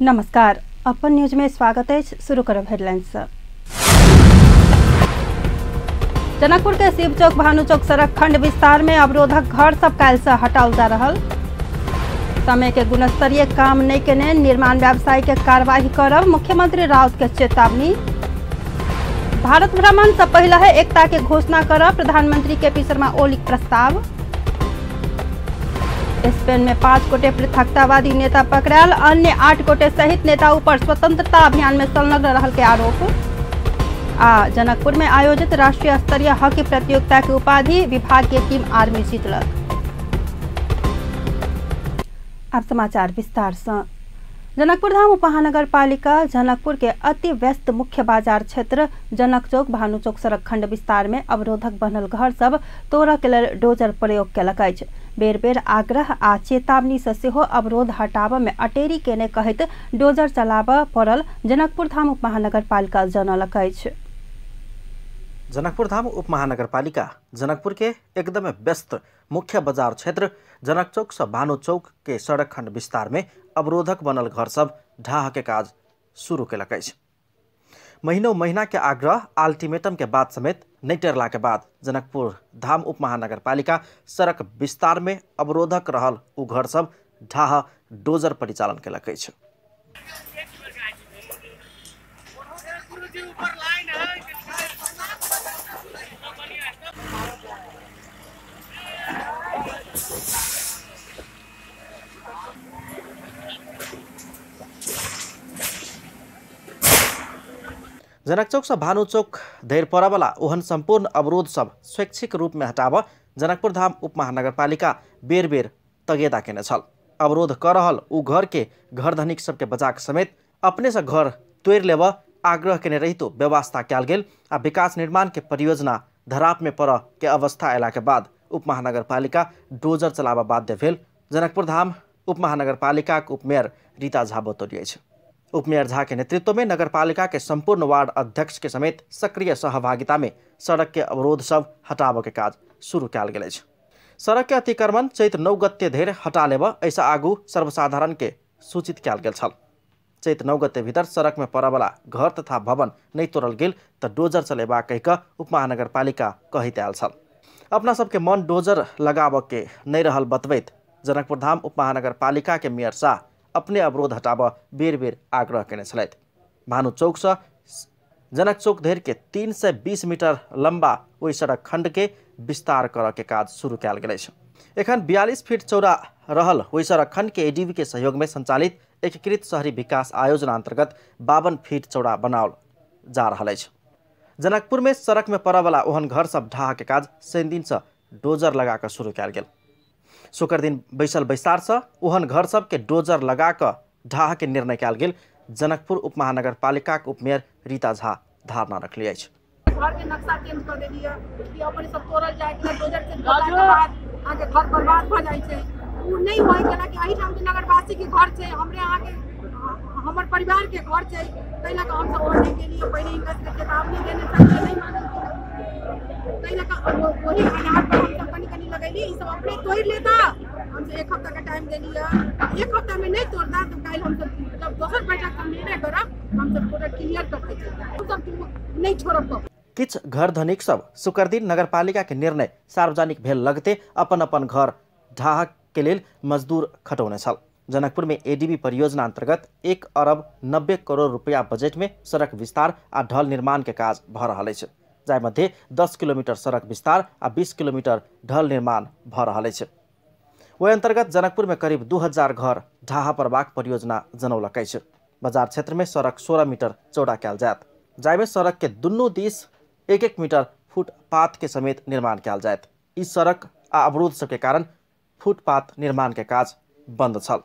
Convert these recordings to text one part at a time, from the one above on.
नमस्कार, अपन न्यूज में स्वागत है। शुरू करब हेडलाइंस। जनकपुर के शिव चौक भानु चौक सड़क खंड विस्तार में अवरोधक घर सब काल्हि से हटाओल जा रहा। समय के गुणस्तरीय काम नहीं केने निर्माण व्यवसायी के कार्रवाई करब मुख्यमंत्री राउत के चेतावनी। भारत भ्रमण से पहले है एकता के घोषणा करब प्रधानमंत्री के पी शर्मा ओली प्रस्ताव। स्पेन में 5 गोटे पृथकतावादी नेता पकड़ायल, अन्य 8 गोटे सहित नेता ऊपर स्वतंत्रता अभियान में संलग्न रहल के आरोप। आ जनकपुर में आयोजित राष्ट्रीय स्तरीय हॉकी प्रतियोगिता के उपाधि विभागीय टीम आर्मी जीतलक। अब समाचार विस्तार से। जनकपुर धाम उपमहानगर पालिका जनकपुर के अति व्यस्त मुख्य बाजार क्षेत्र जनक चौक भानु चौक सड़क खंड विस्तार में अवरोधक बनल घर सब तोड़ऽ के लेल डोजर प्रयोग केलक अछि। बेर बेर आग्रह आ चेतावनी से सेहो अवरोध हटाबऽ में अटेरी केने कहैत डोजर चलाबऽ पड़ल जनकपुर धाम उपमहानगर पालिका जनौलक अछि। जनकपुर धाम उपमहानगर पालिका जनकपुर के एकदम व्यस्त मुख्य बाजार क्षेत्र जनक चौक से भानु चौक के सड़क खंड विस्तार में अवरोधक बनल घर सब ढाह के काज शुरू केलक अछि। महीनों महीना के आग्रह अल्टीमेटम के बाद समेत नहीं टेरला के बाद जनकपुर धाम उपमहानगर पालिका सड़क विस्तार में अवरोधक रहल उ घर सब ढाह डोजर परिचालन केलक अछि। जनक चौक से भानु चौक धरि पड़यवला ओहन संपूर्ण अवरोध सब स्वैच्छिक रूप में हटाबऽ जनकपुर धाम उपमहानगरपालिका बेर बेर तगेदा केने छल। अवरोध कर रहल उ घर के घर धनिक सबके बचाक समेत अपने से घर तोड़ि लेबऽ आग्रह केने रहितो व्यवस्था कयल गेल आ विकास निर्माण के परियोजना धराप में पड़ऽ के अवस्था अयला के बाद उपमहानगरपालिका डोजर चलाबऽ बाध्य भेल जनकपुर धाम उपमहानगरपालिकाक उपमेयर रीता झा बतौली अछि। उपमेयर झा के नेतृत्व में नगरपालिका के संपूर्ण वार्ड अध्यक्ष के समेत सक्रिय सहभागिता में सड़क के अवरोध सब हटाबऽ के काज शुरू कयल गेल अछि। सड़क के अतिक्रमण चैत 9 गते धरि हटा लेबऽ एहिसँ आगू सर्वसाधारण के सूचित कयल गेल छल। चैत 9 गते भीतर सड़क में पड़यवला घर तथा भवन नहीं तोड़ल गेल तऽ डोजर चलेबाक कहि कऽ उपमहानगरपालिका कहैत आयल छल। अपना सबके मन डोजर लगाबऽ के नहीं रहल बतबैत जनकपुर धाम उपमहानगरपालिका के मेयर शाह अपने अवरोध हटाबऽ बेर बेर आग्रह केने छलथि। भानु चौक से जनक चौक धरि के 320 मीटर लंबा ओहि सड़क खंड के विस्तार करऽ के काज शुरू कयल गेल अछि। एखन 42 फीट चौड़ा रहल ओहि सड़क खंड के एडीबी के सहयोग में संचालित एकीकृत शहरी विकास आयोजना अंतर्गत 52 फीट चौड़ा बनाओल जा रहल अछि। जनकपुर में सड़क में पड़यवला ओहन घर सब ढाह के काज शनि दिन से डोजर लगा कऽ शुरू कयल गेल। शुक्र दिन बैसल बैसार से ओहन घर सब के डोजर लगा कऽ ढाह के निर्णय कयल गेल जनकपुर उपमहानगरपालिकाक उपमेयर रीता झा धारणा रखली अछि। घर के नक्शा चेंज कर देलियै कि अपने सब तोड़ल जाय के डोजर से तोड़ला के बाद अहाँ के घर बर्बाद भ जाइ छै। उ नहीं होय केना कि एहिठाम के नगरवासी के घर छै, हमरे अहाँ के हमर परिवार के घर छै, ताहि लऽ कऽ हमसब ओ नहि गेलियै। पहिले हिनका सबके चेतावनी देने छलियै, नहीं मानल, ताहि लऽ कऽ ओही आधार पर हमसब कनि कनि लगेली। ई सब अपने तोड़ि लेता, हमसब 1 हफ्ता के टाइम देलियै, 1 हफ्ता में नहीं तोड़ता तो काल्हि हमसब जब दोसर बैठक हम निर्णय करब, हमसब पूरा क्लियर करके हमसब नहीं छोड़ब। किछु घर धनिक सब शुक्र दिन नगरपालिका के निर्णय सार्वजनिक भेल लगते अपन अपन घर ढाह के लेल मजदूर खटौने छल। जनकपुर में एडीबी परियोजना अंतर्गत 1 अरब 90 करोड़ रुपया बजट में सड़क विस्तार आ ढल निर्माण के काज भऽ रहल अछि, जाहि मध्य 10 किलोमीटर सड़क विस्तार आ 20 किलोमीटर ढल निर्माण भऽ रहल अछि। ओहि अंतर्गत जनकपुर में करीब 2000 घर ढाह पड़बाक परियोजना जनौलक अछि। बाजार क्षेत्र में सड़क 16 मीटर चौड़ा कयल जायत, जाहिमे सड़क के दुनू दिस 1-1 मीटर फुटपाथ के समेत निर्माण कयल जायत। ई सड़क आ अवरोध सबके कारण फुटपाथ निर्माण के काज बंद छल।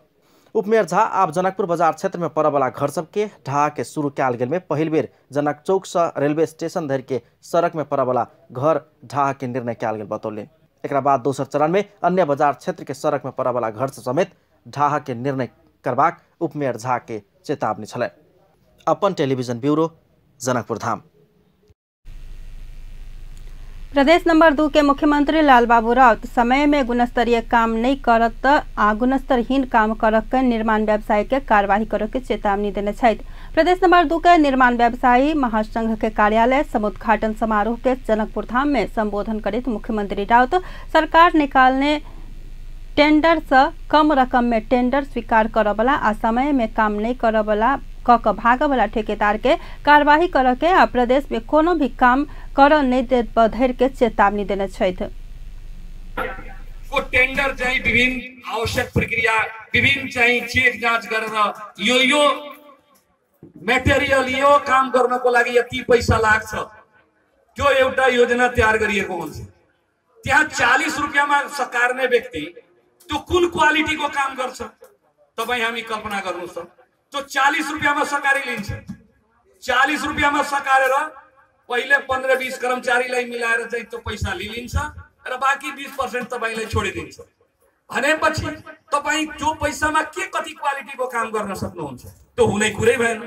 उपमेयर झा आब जनकपुर बाजार क्षेत्र में पड़यवला घर सबके ढाह के शुरू कयल गेल में पहिल बेर जनक चौक से रेलवे स्टेशन धरि के सड़क में पड़यवला घर ढाह के निर्णय कयल गेल बतौलनि। एकरा बाद दोसर चरण में अन्य बाजार क्षेत्र के सड़क में पड़यवला घर समेत ढाह के निर्णय करबाक उपमेयर झा के चेतावनी छलनि। अपन टेलीविजन ब्यूरो, जनकपुर धाम। प्रदेश नंबर 2 के मुख्यमंत्री लालबाबू राउत समय में गुणस्तरीय काम नहीं करत आ गुणस्तरहीन काम करक के निर्माण व्यवसायी के कार्यवाही करे के चेतावनी देने छथि। प्रदेश नंबर 2 के निर्माण व्यवसायी महासंघ के कार्यालय समुद्घाटन समारोह के जनकपुर धाम में संबोधन करैत मुख्यमंत्री राउत सरकार निकालने टेंडर से कम रकम में टेंडर स्वीकार करबला आ समय में काम नहीं करबला क क भागवला ठेकेदार के कार्यवाही कर के आ प्रदेश में कोनो भी काम कर नहीं दे धरि के चेतावनी देने छथि। को टेंडर चाहिँ विभिन्न आवश्यक प्रक्रिया विभिन्न चाहिँ चेक जाँच गरेर यो यो मेटेरियल यो काम गर्नको लागि यति पैसा लाग्छ त्यो एउटा योजना तयार गरिएको हुन्छ। त्यहाँ 40 रुपियाँमा सकार्ने व्यक्ति त्यो कुन क्वालिटीको काम गर्छ तपाई हामी कल्पना गर्नुहोस् त। त्यो 40 रुपियाँमा सकारी लिन्छ, 40 रुपियाँमा सकारेर पहिले 15-20 कर्मचारीलाई मिलाएर चाहिँ त्यो पैसा लिइन्छ र बाँकी 20% तपाईलाई छोडिदिन्छ। भनेपछि तपाई त्यो पैसामा के कति क्वालिटीको काम गर्न सक्नुहुन्छ त्यो हुने कुरै भएन।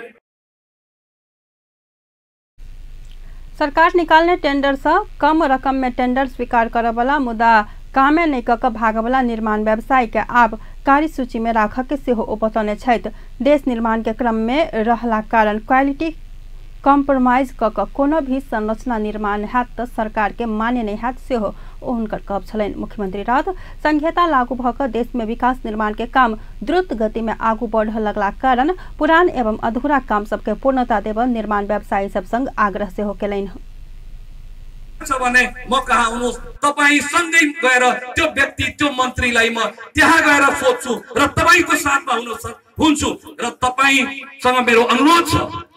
सरकार निकाल्ने टेंडर से कम रकम में टेंडर स्वीकार करबला मुदा कामे नहीं कऽ कऽ भागवला निर्माण व्यवसायी के आब कार्यसूची में राखऽ के सेहो ओ बतौने छथि। देश निर्माण के क्रम में रहला कारण क्वालिटी कॉम्प्रोमाइज कऽ कऽ कोनो भी संरचना निर्माण हैत तऽ सरकार के मान्य नहीं हैत सेहो ओ हुनकर कहब छलनि। मुख्यमंत्री राउत संहिता लागू भऽ कऽ देश में विकास निर्माण के काम द्रुत गति में आगू बढ़ लगला कारण पुरान एवं अधूरा काम सबके पूर्णता देबऽ निर्माण व्यवसायी सब संग आग्रह सेहो केलनि। भने म कहाँ हुनुहोस्, तपाई सँगै गएर त्यो व्यक्ति त्यो मन्त्रीलाई म त्यहाँ गएर सोध्छु र तपाईको साथमा हुन्छु र तपाईसँग मेरो अनुरोध छ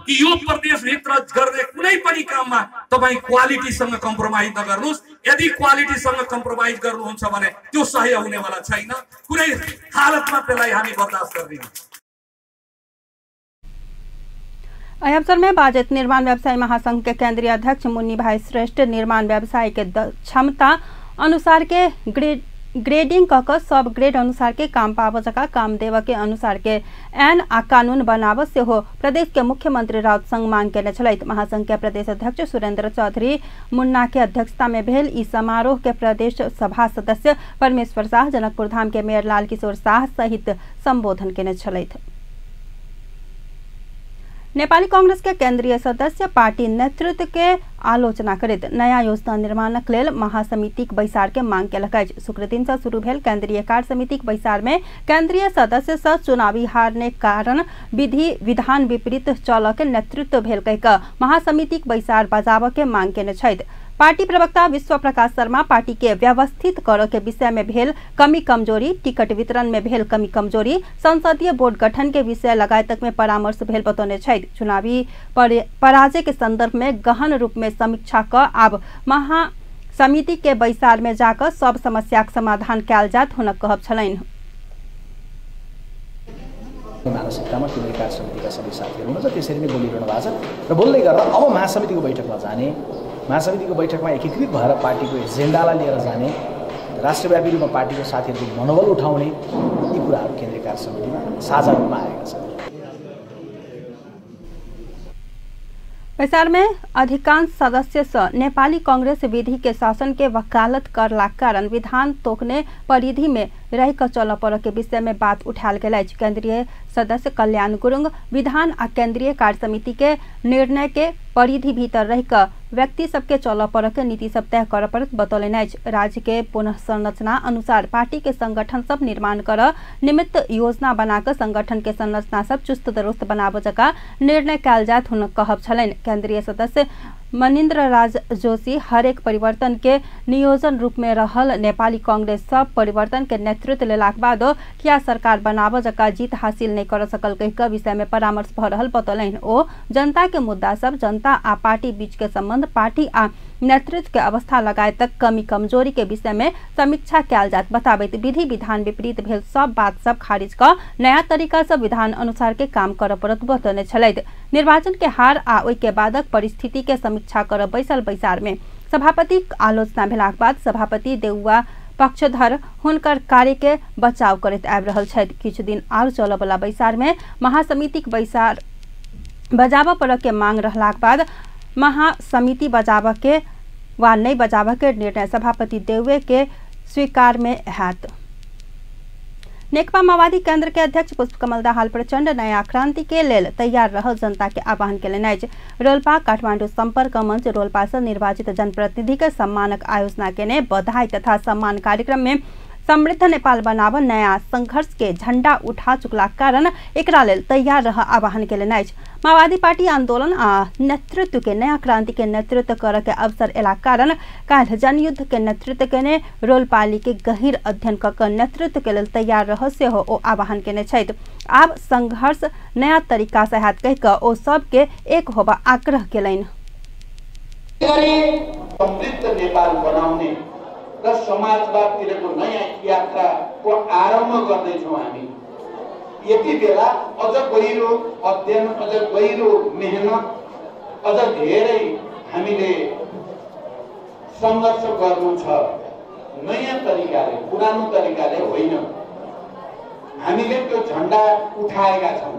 कि यो प्रदेशभित्र गर्ने कुनै पनि काममा तपाई क्वालिटीसँग कम्प्रोमाइज नगर्नुहोस्। यदि क्वालिटीसँग कम्प्रोमाइज गर्नुहुन्छ भने त्यो सही हुनेवाला छैन, कुनै हालतमा त्यसलाई हामी बर्दाश्त गर्दैनौँ। एहि अवसर में बाजैत निर्माण व्यवसायी महासंघ के केंद्रीय अध्यक्ष मुन्नी भाई श्रेष्ठ निर्माण व्यवसायी के क्षमता अनुसार के ग्रेडिंग क कऽ सब ग्रेड अनुसार के काम पाबऽ जकाँ काम देबऽ के अनुसार के ऐन आ कानून बनाबऽ सेहो प्रदेश के मुख्यमंत्री राउत संग मांग केने छलथि। महासंघ के प्रदेश अध्यक्ष सुरेंद्र चौधरी मुन्ना के अध्यक्षता में भेल ई समारोह के प्रदेश सभा सदस्य परमेश्वर शाह, जनकपुर धाम के मेयर लाल किशोर शाह सहित संबोधन केने छलथि। नेपाली कांग्रेस के केंद्रीय सदस्य पार्टी नेतृत्व के आलोचना करैत नया योजना निर्माणक लेल महासमितिक बैसार के मांग केलक अछि। शुक्र दिन से शुरू भेल केंद्रीय कार्य समितिक बैसार में केंद्रीय सदस्य सँ चुनावी हारने कारण विधि विधान विपरीत चलऽ के नेतृत्व भेल कहि कऽ महासमितिक बैसार बजाबऽ के मांग केने छथि। पार्टी प्रवक्ता विश्व प्रकाश शर्मा पार्टी के व्यवस्थित करऽ के विषय में भेल कमी कमजोरी, टिकट वितरण में भेल कमी कमजोरी, संसदीय बोर्ड गठन के विषय लगायत में परामर्श भेल बतौने छथि। चुनावी पराजय के संदर्भ में गहन रूप में समीक्षा क आब महासमिति के बैसार में जाकर सब समस्या के समाधान कयल जात हुनक कहब छलनि। मानसिकतामा केन्द्रीय कार्य समितिका सबै साथीहरू हुनुहुन्छ, त्यसरी नै बोलिरहनु भएको छ र बोल्दै गर्दा अब महासमितिको बैठकमा जाने, महासमितिको बैठकमा एकीकृत भएर पार्टीको एजेन्डालाई लिएर जाने, राष्ट्रव्यापी रूपमा पार्टीको साथीहरूको मनोबल उठाउने यी कुराहरू केन्द्रीय कार्य समितिमा साझा रूपमा आएका छन्। बैसार में अधिकांश सदस्य से नेपाली कांग्रेस विधि के शासन के वकालत करला कारण विधान तोकने परिधि में रह कऽ चलऽ पड़ऽ के विषय में बात उठायल गेल अछि। केंद्रीय सदस्य कल्याण गुरुंग विधान आ केंद्रीय कार्य समिति के निर्णय के परिधि भीतर रह कऽ व्यक्ति सबके चलऽ पड़ऽ के नीति सब तय करऽ पड़त बतौलनि अछि। राज्य के पुनः संरचना अनुसार पार्टी के संगठन सब निर्माण करऽ निमित्त योजना बना कऽ संगठन के संरचना सब चुस्त दुरुस्त बनाबऽ जकाँ निर्णय कयल जात हुनक कहब छलनि। केंद्रीय सदस्य मनिन्द्र राज जोशी हरेक परिवर्तन के नियोजन रूप में रहल नेपाली कांग्रेस सब परिवर्तन के नेतृत्व लेलाक बाद किया सरकार बनाबऽ जकाँ जीत हासिल नहीं कर सकल कहि कऽ विषय में परामर्श भऽ रहल बतौलनि। ओ जनता के मुद्दा सब, जनता आ पार्टी बीच के संबंध, पार्टी आ नेतृत्व के अवस्था लगायत कमी कमजोरी के विषय में समीक्षा कयल जात बताबैत विधि विधान विपरीत भेल सब बात सब खारिज कऽ नया तरीका से विधान अनुसार के काम करऽ पड़त बतौने छलथि। निर्वाचन के हार आ ओहि के बादक परिस्थिति के समीक्षा करऽ बैसल बैसार में सभापति आलोचना भेलाक बाद सभापति देउवा पक्षधर हुनकर कार्य के बचाव करैत आबि रहल छथि। किछु दिन आर चलऽवला बैसार में महासमितिक बैसार बजाबऽ पड़ऽ के मांग रहलाक बाद महासमिति बजाबऽ के वा नहीं बजाबऽ के निर्णय सभापति देवे के स्वीकार में हैत। नेकपा माओवादी केंद्र के अध्यक्ष पुष्पकमल दाहाल प्रचंड नया क्रांति के लेल तैयार रहल जनता के आह्वान केलनि अछि। रोल्पा काठमांडू संपर्क मंच रोल्पा से निर्वाचित जनप्रतिनिधि के सम्मानक आयोजना केने बधाई तथा सम्मान कार्यक्रम में समृद्ध नेपाल बनाब नया संघर्ष के झंडा उठा चुकला कारण एकरा लेल तैयार रह आह्वान केलनि अछि। माओवादी पार्टी आंदोलन आ नेतृत्व के नया क्रांति के नेतृत्व कर के अवसर एला कारण काल्हि जनयुद्ध के नेतृत्व केने रोलपाली के गहीर अध्ययन क नेतृत्व के लेल तैयार रह सेहो ओ आह्वान केने छथि। आब संघर्ष नया तरीका से हैत कहि क ओ सबके एक होबा आग्रह केलनि। समृद्ध नेपाल बनाउने र समाजवादतिरको नयाँ यात्राको आरम्भ गर्दैछौँ हामी। यति बेला अझ गहिरो अध्ययन, अझ गहिरो मेहनत, अझ धेरै हामीले सङ्घर्ष गर्नु छ, नयाँ तरिकाले, पुरानो तरिकाले होइन। हामीले त्यो झन्डा उठाएका छौँ।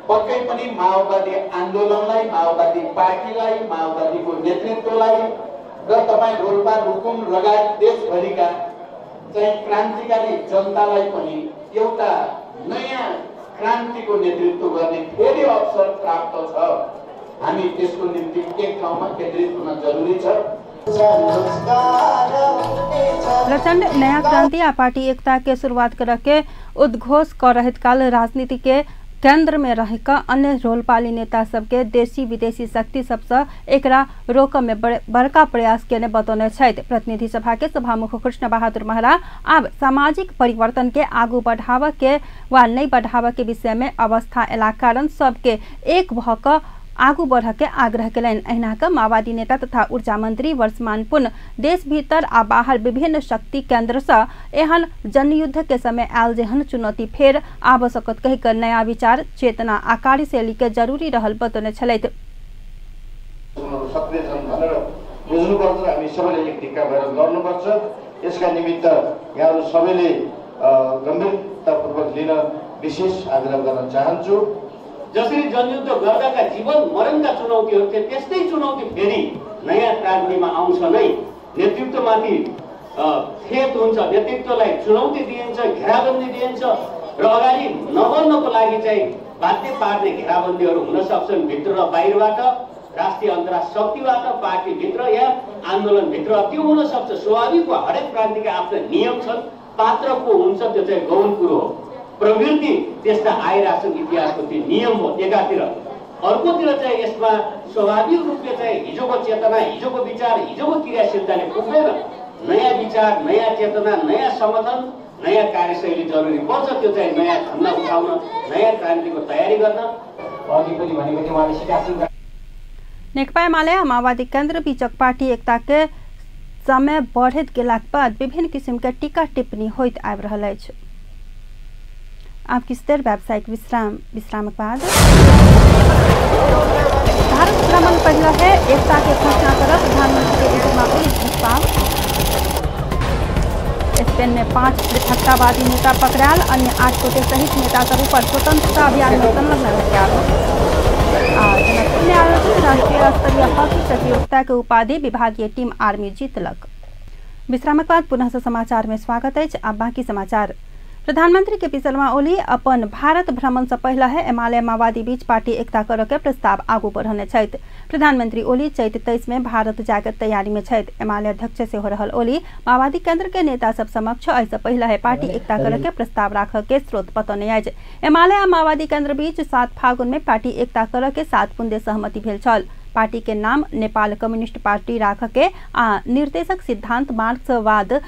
पक्कै पनि माओवादी आन्दोलनलाई, माओवादी पार्टीलाई, माओवादीको नेतृत्वलाई र तपाईँ रोल्पा रुकुम लगायत देशभरिका चाहिँ क्रान्तिकारी जनतालाई पनि एउटा नयाँ क्रान्तिको नेतृत्व गर्ने फेरि अवसर प्राप्त छ। हामी त्यसको निम्ति एक ठाउँमा केन्द्रित हुन जरुरी छ। प्रचंड नया क्रांति आ पार्टी एकता के शुरुआत करके उद्घोष कर रहित काल राजनीति के केंद्र में रहकर अन्य रोलपाली नेता सबके देशी विदेशी शक्ति सबसे एकरा रोक में बड़का प्रयास केने बतौने छथि। प्रतिनिधि सभा के सभामुख कृष्ण बहादुर महरा आब सामाजिक परिवर्तन के आगू बढ़ाव के वा नहीं बढ़ाव के विषय में अवस्था एला कारण सबके एक भ क आगू बढ़ के आग्रह केलनि। एहिना क माओवादी नेता तथा ऊर्जा मंत्री वर्षमान पुन देश भीतर आ बाहर विभिन्न शक्ति केंद्र से एहन जनयुद्ध के समय आयल जेहन चुनौती फेर आब सकत कहि क नया विचार, चेतना आ कार्यशैली के जरूरी रहल बतौने छलथि। सक्रिय छन् भनेर बुझ्नुपर्छ। हामी सबैले एक ढिक्का भएर लड्नुपर्छ। यसका निमित्त यहाँहरू सबैले गम्भीरतापूर्वक लिन विशेष आग्रह गर्न चाहन्छु। जसरी जनयुद्ध गर्दाका जीवन मरणका चुनौतीहरू थिए, त्यस्तै चुनौती फेरि नयाँ क्रान्तिमा आउँछ नै। नेतृत्वमाथि खेत हुन्छ, नेतृत्वलाई चुनौती दिइन्छ, घेराबन्दी दिइन्छ र अगाडि नबढ्नको लागि चाहिँ बाध्य पार्ने घेराबन्दीहरू हुन सक्छन् भित्र र बाहिरबाट, राष्ट्रिय अन्तर्राष्ट्रिय शक्तिबाट, पार्टीभित्र या आन्दोलनभित्र। त्यो हुन सक्छ, स्वाभाविक हो। हरेक क्रान्तिका आफ्ना नियम छन्, पात्र को हुन्छ त्यो चाहिँ गौण कुरो हो। प्रवृत्ति त्यस्ता आइरहेछन्, इतिहासको त्यो नियम हो एकातिर। अर्कोतिर चाहिँ यसमा स्वाभाविक रूपले चाहिँ हिजोको चेतना, हिजोको विचार, हिजोको क्रियाशीलताले पुग्दैन। नयाँ विचार, नयाँ चेतना, नयाँ समर्थन, नयाँ कार्यशैली जरुरी पर्छ। त्यो चाहिँ नयाँ झन्डा उठाउन, नयाँ क्रान्तिको तयारी गर्न। अघि पनि भनेको थियो उहाँले सिकासी। नेकपा एमाले माओवादी केन्द्र बीचक पार्टी एकता के समय बढ़ैत गेलाक बाद विभिन्न किसिम के टीका टिप्पणी होइत आबि रहल अछि। आब किछु देर व्यावसायिक विश्राम, विश्रामक बाद भारत भ्रमण पहला है एकता के घोषणा कर प्रधानमंत्री के रूपमा ओली प्रस्ताव। स्पेन में 5 पृथकतावादी नेता पकड़ायल, अन्य 8 गोटे सहित नेता सब पर स्वतंत्रता अभियान में संलग्न रहल। जनकपुर में आयोजित राष्ट्रीय स्तरीय हॉकी प्रतियोगिता के उपाधि विभागीय टीम आर्मी जीतलक। विश्रामक बाद पुनः समाचार में स्वागत है। अब बाकी समाचार। प्रधानमंत्री के पी शर्मा ओली अपन भारत भ्रमण से पहले है एमाले माओवादी बीच पार्टी एकता कर के प्रस्ताव आगू बढ़ने छथि। प्रधानमंत्री ओली चैत 23 में भारत जाके तैयारी में छथि। एमाले अध्यक्ष सेहो रहल ओली माओवादी केंद्र के नेता सब समक्ष एहिसँ पहले है पार्टी एकता कर के प्रस्ताव राख के स्रोत बतौने अछि। एमाले आ माओवादी केंद्र बीच 7 फागुन में पार्टी एकता कर के 7 बुंदे सहमति भेल छल। पार्टी के नाम नेपाल कम्युनिस्ट पार्टी राख के आ निर्देशक सिद्धांत मार्क्सवाद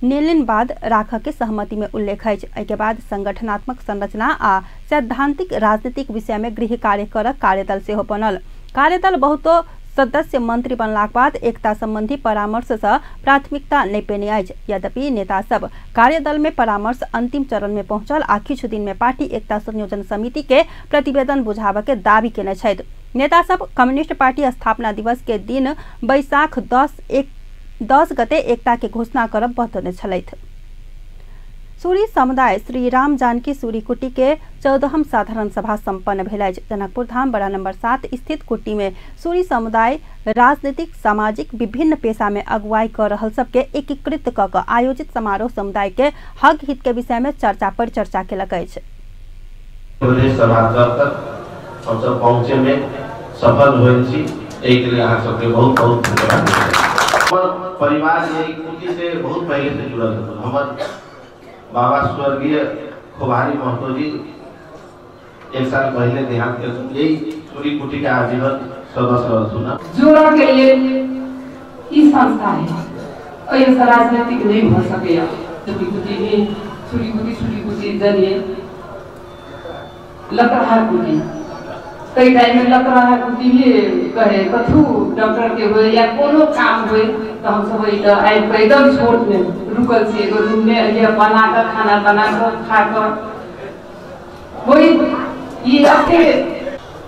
लेनिनवाद राख के सहमति में उल्लेख है। एहिके बाद संगठनात्मक संरचना आ सैद्धांतिक राजनीतिक विषय में गृह कार्य कर कार्यदल सेहो बनल। कार्यदल बहुतो सदस्य मंत्री बनलाक बाद एकता संबंधी परामर्श से प्राथमिकता नहीं पेने अछि। यद्यपि नेता सब कार्यदल में परामर्श अंतिम चरण में पहुंचल आ किछु दिन में पार्टी एकता संयोजन समिति के प्रतिवेदन बुझाबय के दावी केने छथि। नेता सब कम्युनिस्ट पार्टी स्थापना दिवस के दिन बैसाख 10 गते एकता के घोषणा करब बतौने छलथि। सूरी समुदाय श्री राम जानकी सूरी कुटी के 14वां साधारण सभा संपन्न भेल अछि। जनकपुर धाम बड़ा नंबर 7 स्थित कुटी में सूरी समुदाय राजनीतिक सामाजिक विभिन्न पेशा में अगुवाई कर रहल सबके एकीकृत क क आयोजित समारोह समुदाय के हक हित के विषय में चर्चा परिचर्चा केलक अछि। प्रदेश सभा तक हम सब पहुँचे में सफल होल छी, एहि के लिए अहाँ सबके बहुत बहुत धन्यवाद। हमर परिवार यही कुटी से बहुत पहले से जुड़ल है। हमर बाबा स्वर्गीय खुबारी महतो जी एक साल पहले देहांत के, यही सूरी कुटी के आजीवन सदस्य रहथुन। जोड़ऽ के लिए ई संस्था है, एहिसँ राजनीतिक नहीं भऽ सकैया। कुटी में सूरी कुटी, सूरी कुटी जनिए लकड़हार कुटी, कई टाइम में लकड़हार कुटी भी कहे कथू डॉक्टर के होए या कोनो काम होए तो हम सब आबि कऽ एकदम छोट में रुकल छी, एगो रूम में ये बना कऽ खाना बना कऽ खा कऽ वही ये अपने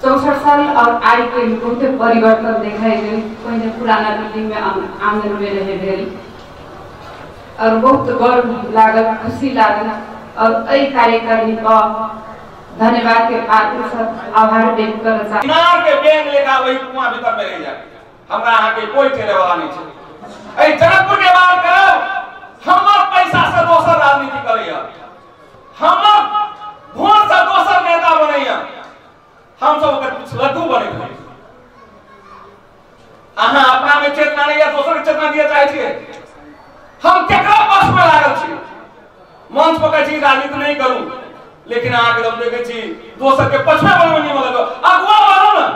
64 साल और आइ के बहुते परिवर्तन देखाइ गेल। पहिने पुराना बिल्डिंग में आंगन में रहे भेल और बहुत गर्व लागल, खुशी लागल और एहि कार्यकारिणी पर धन्यवाद के पात्र सब आभार व्यक्त करऽ चाहै। इनार के बैंक लेखा वही कुआं भीतर में रह जाए, हमरा अहाँ के कोई ठेले वाला नहीं छै। एहि जनकपुर के बात करब, हमर पैसा से दोसर राजनीति करैया, हमर वोट से दोसर नेता बनैया, हम सब ओकर पिछलग्गू बनै छी। अहाँ अपना में चेतना नहीं है, दोसर के चेतना दिया चाहै छियै। हम केकरा पक्ष में लागल छी? मंच पर कहै छी राजनीति नहीं करू, लेकिन अहाँ के हम देखै छी दोसर के पछुआ बनबै नहीं लगो। अगुआ बनू ना,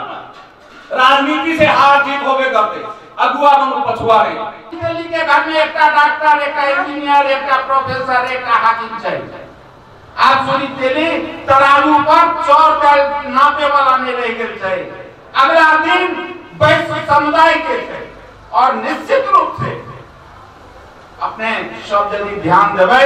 राजनीति से हार जीत होबे करते, अगुआ बनू पछुआ नहीं। दिल्ली के घर में एकटा डॉक्टर, एकटा इंजीनियर, एकटा प्रोफेसर, एकटा हाकिम छै। आब सुनी तेली तराजू पर चौर दाल नापे वाला नहीं रह गेल छै। अगला दिन वैश्व समुदाय के छै और निश्चित रूप से अपने सब यदि ध्यान देबै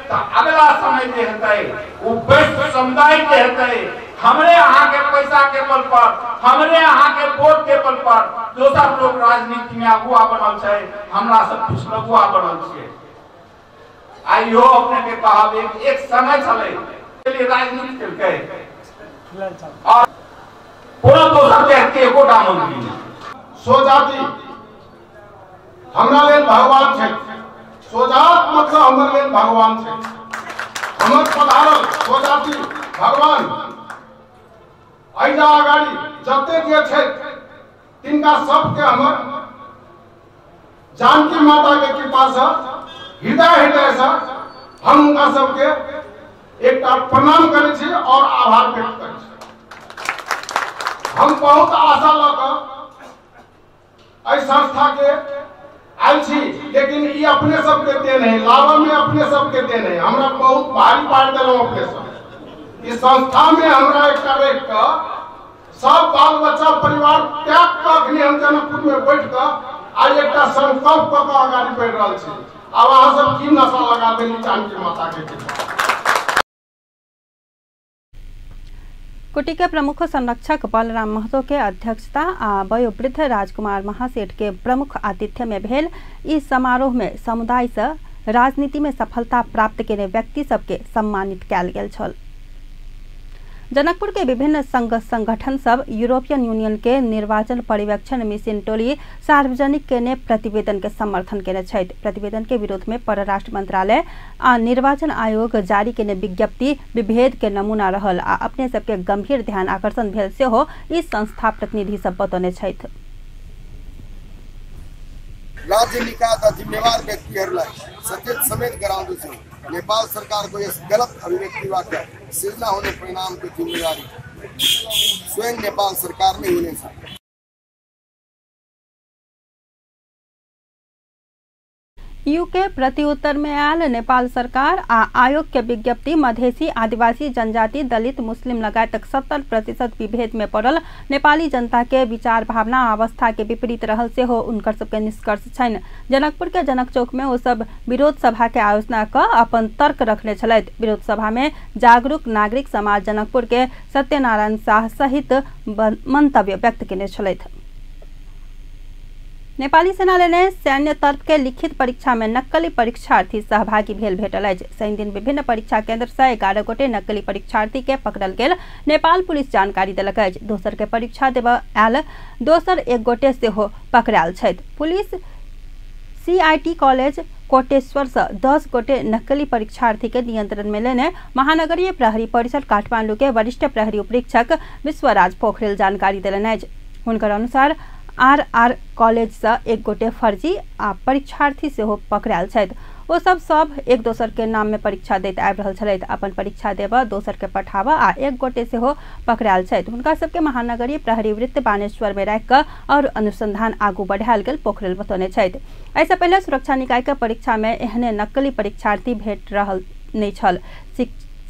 तो अगला समय जे हेतै ओ वैश्व समुदाय के हेतै। हमरे अहाँ के पैसा के बल पर, हमरे अहाँ के वोट के बल पर दोसर लोग राजनीति में अगुआ बनल छै, हमरा सब पिछलगुआ बनल छियै। आइयो अपने के कहब एक समय छलै राजनीति केलकै और पूरा दोसर देश के एकोटा मंत्री सोजाति हमरा लेल भगवान छै। सोजात मतलब हमर लेल भगवान छै। हमर पधारल सोजाति भगवान एहिजा अगाडि जते जे छै तिनका सबके हमर जानकी माता के कृपा से हृदय हृदय से हम हुनका सबके एकटा प्रणाम करै छी और आभार व्यक्त करै छी। हम बहुत आशा लऽ कऽ एहि संस्था के आयल छी, लेकिन ई अपने सबके देन है, लावा में अपने सबके देन है। हमरा बहुत भारी पारि देलहुँ अपने सब। इस संस्था में हमरा एकटा रखि कऽ सब बाल बच्चा परिवार त्याग कऽ अखनी हम जनकपुर में बैठ कऽ आइ एकटा संकल्प कऽ कऽ अगाडि बढ़ि रहल छी। आब अहाँ सब की नशा लगा देली जानकी माता के कृपा। कुटी के प्रमुख संरक्षक बलराम महतो के अध्यक्षता आ वयोवृद्ध राजकुमार महासेठ के प्रमुख आतिथ्य में भेल इस समारोह में समुदाय से राजनीति में सफलता प्राप्त केने व्यक्ति सबके सम्मानित कयल गेल छल। जनकपुर के विभिन्न संघ संगठन सब यूरोपियन यूनियन के निर्वाचन पर्यवेक्षण मिशन टोली सार्वजनिक केने प्रतिवेदन के समर्थन केने छथि। प्रतिवेदन के विरोध में परराष्ट्र मंत्रालय आ निर्वाचन आयोग जारी केने विज्ञप्ति विभेद के नमूना रहल आ अपने सबके गंभीर ध्यान आकर्षण भेल सेहो इस संस्था प्रतिनिधि सब बतौने छथि। राज्य निकायका जिम्मेवार व्यक्तिहरूलाई सचेत समेत गराउँदछु। नेपाल सरकारको यस गलत अभिव्यक्तिबाट सिर्जना हुने परिणामको जिम्मेवारी स्वयं नेपाल सरकार नै हुनेछ। You के प्रत्युत्तर में आयल नेपाल सरकार आ आयोग के विज्ञप्ति मधेसी आदिवासी जनजाति दलित मुस्लिम लगायत 70% विभेद में पड़ल नेपाली जनता के विचार भावना अवस्था के विपरीत रहल सेहो उनकर सबके निष्कर्ष छनि। जनकपुर के जनक चौक में ओ सब विरोध सभा के आयोजना क अपन तर्क रखने छलथि। विरोध सभा में जागरूक नागरिक समाज जनकपुर के सत्यनारायण शाह सहित मंतव्य व्यक्त केने छलथि। नेपाली सेना ने सैन्य तर्फ के लिखित परीक्षा में नक्कली परीक्षार्थी सहभागी भेल भेटल अछि। शनि दिन विभिन्न परीक्षा केंद्र से 11 गोटे नक्कली परीक्षार्थी के पकड़ल गेल नेपाल पुलिस जानकारी देलक अछि। दोसर के परीक्षा देबऽ आयल दोसर 1 गोटे सेहो पकड़ायल छथि। पुलिस सीआईटी कॉलेज कोटेश्वर से 10 गोटे नक्कली परीक्षार्थी के नियंत्रण में लेने महानगरीय प्रहरी परिसर काठमांडू के वरिष्ठ प्रहरी उपरीक्षक विश्वराज पोखरेल जानकारी देलनि अछि। हुनकर अनुसार आर कॉलेज से 1 गोटे फर्जी आ परीक्षार्थी सेहो पकड़ायल छथि। ओ सब एक दोसर के नाम में परीक्षा दैत आबि रहल छलथि। अपन परीक्षा देबऽ दोसर के पठाबऽ आ 1 गोटे सेहो पकड़ायल छथि। हुनका सबके महानगरीय प्रहरी वृत्त बानेश्वर में राखि कऽ और अनुसंधान आगू बढ़ायल गेल पोखरेल बतौने छथि। एहिसँ पहिले सुरक्षा निकाय के परीक्षा में एहने नक्कली परीक्षार्थी भेट रहल नहि छल।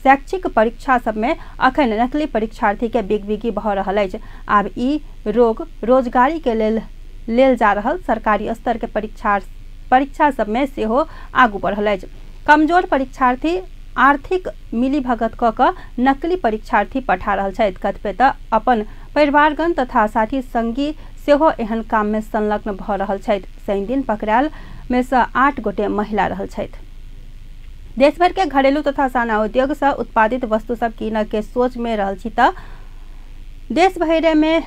शैक्षिक परीक्षा सब में अखन नकली परीक्षार्थी के बिगबिगी भऽ रहल अछि। आब ई रोग रोजगारी के लेल जा रहल सरकारी स्तर के परीक्षा सब में सेहो आगू बढ़ल अछि। कमजोर परीक्षार्थी आर्थिक मिलीभगत कऽ कऽ नकली परीक्षार्थी पठा रहल छथि। कतिपय तऽ अपन परिवारगण तथा साथी संगी सेहो एहन काम में संलग्न भऽ रहल छथि। शनि दिन पकड़ायल में से 8 गोटे महिला रहल छथि। देशभर के घरेलू तथा साना उद्योग से उत्पादित वस्तु सब कीनऽ के सोच में रहल छी तऽ देश भरि में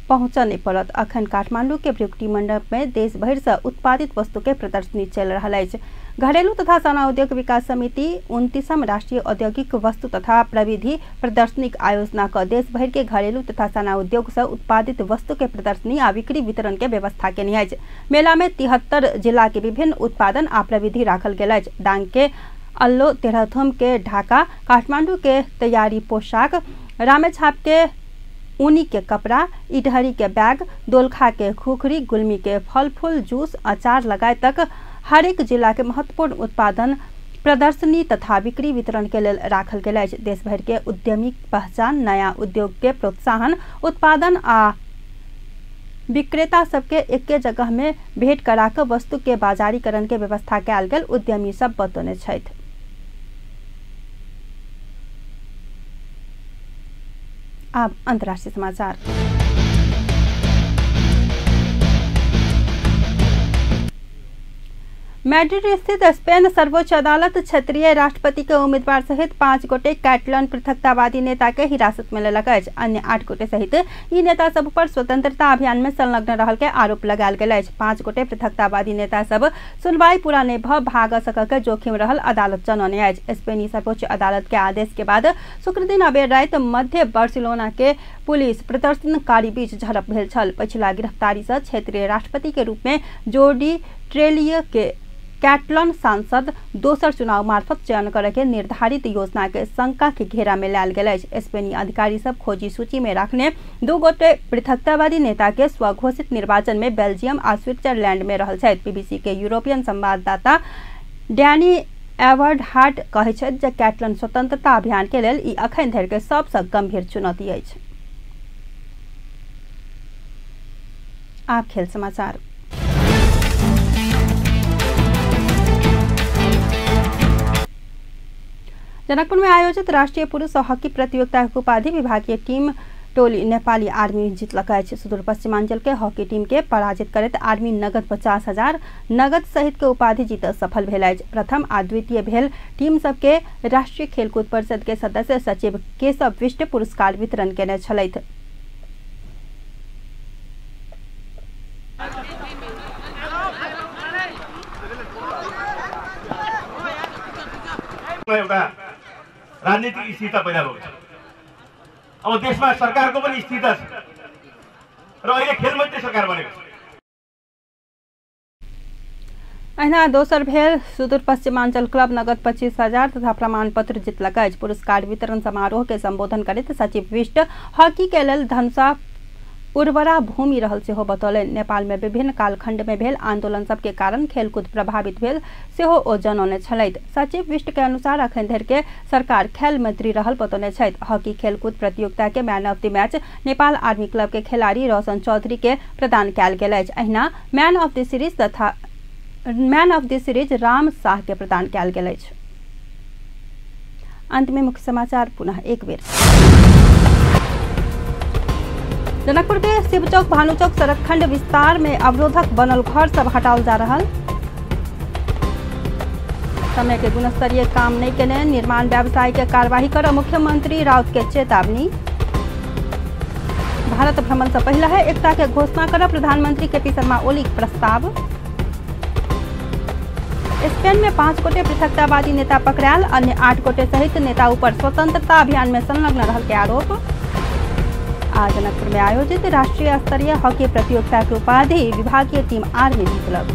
पहुँचऽ नहीं पड़त। अखन काठमांडू के भ्रुकुटी मंडप में देश भरि से उत्पादित वस्तु के प्रदर्शनी चल रहल अछि। घरेलू तथा साना उद्योग विकास समिति 29म राष्ट्रीय औद्योगिक वस्तु तथा प्रविधि प्रदर्शनी आयोजना क देश भरि के घरेलू तथा साना उद्योग से उत्पादित वस्तु के प्रदर्शनी आ बिक्री वितरण के व्यवस्था केने अछि। मेला में 73 जिला के विभिन्न उत्पादन आ प्रविधि राखल गेल अछि। दांग के अल्लो, तेरहथुम के ढाका, काठमांडू के तैयारी पोशाक, रामेछाप के ऊनी के कपड़ा, इटहरी के बैग, दोलखा के खुखरी, गुलमी के फल फूल, जूस, अचार लगायत तक हरेक जिला के महत्वपूर्ण उत्पादन प्रदर्शनी तथा बिक्री वितरण के लेल राखल गेल अछि। देश भरि के उद्यमी पहचान, नया उद्योग के प्रोत्साहन, उत्पादन आ विक्रेता सबके एके जगह में भेंट करा कऽ वस्तु के बाजारीकरण के व्यवस्था कयल गेल उद्यमी सब बतौने छथि। अब अंतर्राष्ट्रीय समाचार। मैड्रिड स्थित स्पेन सर्वोच्च अदालत क्षेत्रीय राष्ट्रपति के उम्मीदवार सहित 5 गोटे कैटलन पृथकतावादी नेता के हिरासत में लेलक अछि। अन्य 8 गोटे सहित ई नेता सब पर स्वतंत्रता अभियान में संलग्न रहल के आरोप लगायल गेल अछि। 5 गोटे पृथकतावादी नेता सब सुनवाई पूरा नहीं भ भाग सक के जोखिम रहल अदालत जनौने अछि। स्पेनी सर्वोच्च अदालत के आदेश के बाद शुक्र दिन अबेर राति मध्य बार्सिलोना के पुलिस प्रदर्शनकारी बीच झड़प भेल छल। पछिला गिरफ्तारी से क्षेत्रीय राष्ट्रपति के रूप में जोडी ट्रेलिय के कैटलन सांसद दोसर चुनाव मार्फत चयन करे के निर्धारित योजना के शंका के घेरा में लायल गेल अछि। स्पेनी अधिकारी सब खोजी सूची में राखने 2 गोटे पृथकतावादी नेता के स्वघोषित निर्वाचन में बेल्जियम आ स्विट्जरलैंड में रहल छथि। बीबीसी के यूरोपियन संवाददाता डैनी एवर्डहार्ट कहै छथि जे कैटलन स्वतंत्रता अभियान के लेल ई अखन धरि के सबसँ गंभीर चुनौती अछि। आप खेल समाचार। जनकपुर में आयोजित राष्ट्रीय पुरुष हॉकी प्रतियोगिता के उपाधि विभागीय टीम टोली नेपाली आर्मी जीतलक अछि। सुदूर पश्चिमांचल के हॉकी टीम के पराजित करैत आर्मी नगद 50,000 नगद सहित के उपाधि जीत सफल भेल अछि। प्रथम आ द्वितीय भेल टीम सबके राष्ट्रीय खेलकूद परिषद के सदस्य सचिव केशव विष्ट पुरस्कार वितरण केने छलथि। एउटा राजनीतिक स्थिरता पैदा भएको छ। अब देशमा सरकारको पनि स्थिरता छ र अहिले खेलमैत्री सरकार बनेको छ। अहिना दोसर भेल सुदूर पश्चिमांचल क्लब नगद 25,000 तथा प्रमाणपत्र जितलक अछि। पुरस्कार वितरण समारोह के संबोधन करैत सचिव विष्ट हॉकी के लेल धनुषा उर्वरा भूमि रहल सेहो बतौलनि। नेपाल में विभिन्न कालखंड में भेल आंदोलन सबके कारण खेलकूद प्रभावित भेल सेहो ओ जनौने छलथि। सचिव विष्ट के अनुसार अखन धरि के सरकार खेल मंत्री रहल बतौने छथि। हॉकी खेलकूद प्रतियोगिता के man of the match Nepal army club के खिलाड़ी रोशन चौधरी के प्रदान कयल गेल अछि। अहिना मैन ऑफ the series तथा man of the series Ram Shah के प्रदान कयल गेल अछि। अंत में मुख्य समाचार पुनः एक बेर। जनकपुर के शिवचौक भानुचौक सड़क खंड विस्तार में अवरोधक बनल घर सब हटाओल जा रहा। समय के गुणस्तरीय काम नहीं केने निर्माण व्यवसाय के कार्यवाही कर मुख्यमंत्री राउत के चेतावनी। भारत भ्रमण से पहले है एकता के घोषणा कर प्रधानमंत्री केपी शर्मा ओली प्रस्ताव। स्पेन में 5 गोटे पृथकतावादी नेता पकड़ायल, अन्य 8 गोटे सहित नेता ऊपर स्वतंत्रता अभियान में संलग्न रहल के आरोप। आज जनकपुर में आयोजित राष्ट्रीय स्तरीय हॉकी प्रतियोगिता के उपाधि विभागीय टीम आर्मी जीतलक।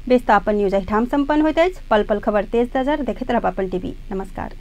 व्यस्त अपन न्यूज एहिठाम संपन्न होइत अछि। पल पल खबर तेज नजर देखैत रहब अपन टीवी। नमस्कार।